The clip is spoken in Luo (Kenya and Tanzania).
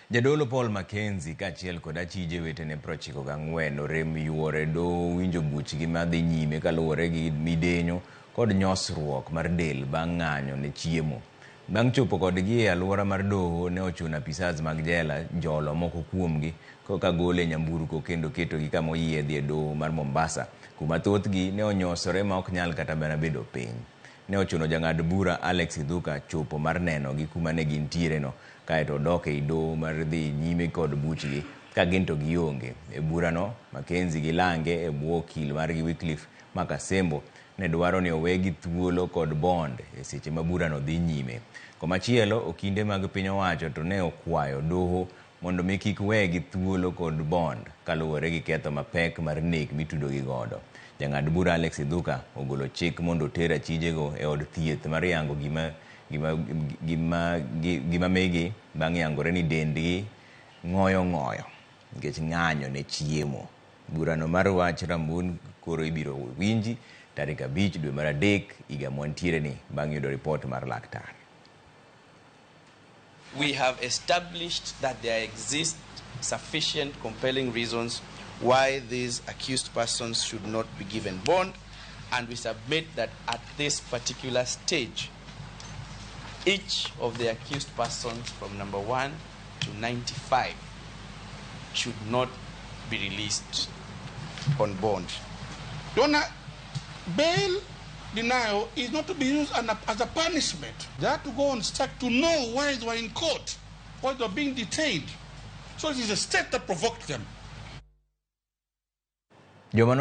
Jadolo Paul Mackenzie kaachiel kod achije wetene 94 orem yuore doho winjo buchgi madhi nyime kaluwore gi midenyo kod nyosruok mar del bang' ng'anyo ne chiemo. Bang' chopo kodgi e aluora mar doho ne ochuno apisas mag jela jolo moko kuomgi koka golo e nyamburko kendo ketogi kama oyiedhi e doho mar Mombasa kuma thothgi ne onyosore ma ok nyal kata mana bedo piny. Ne ochuno jang'ad bura Alex Ithuka chopo mar nenogi kuma ne gintiere no kaeto odok ei doho mar dhi nyime kod buchgi ka gin to gionge. E burano, Mackenzie gi lange e bwo okil margi Wycliffe Makasembo ne dwaro ni owegi thuolo kod bond e seche ma burano dhi nyime. Komachielo, okinde mag piny owacho to ne okwayo doho mondo mi kik wegi thuolo kod bond kaluwore gi ketho mapek mar nek mitudogi godo. Jang'ad bura Alex Ithuka ogolo chik mondo oter achijego e od thieth mar yango gima gima gima gima megi bang' yangore ni dendgi ng'oyo ng'oyo nikech ng'anyo ne chiemo. Burano mar wach Rambun koro ibiro winji tarik 5 dwe mar 3 higa mwantiere ni bang' yudo ripot mar laktar. We have established that there exist sufficient compelling reasons why these accused persons should not be given bond, and we submit that at this particular stage, each of the accused persons from number 1 to 95 should not be released on bond. Your bail denial is not to be used as a punishment. They had to go on strike to know why they were in court, why they were being detained. So it is the state that provoked them. Joma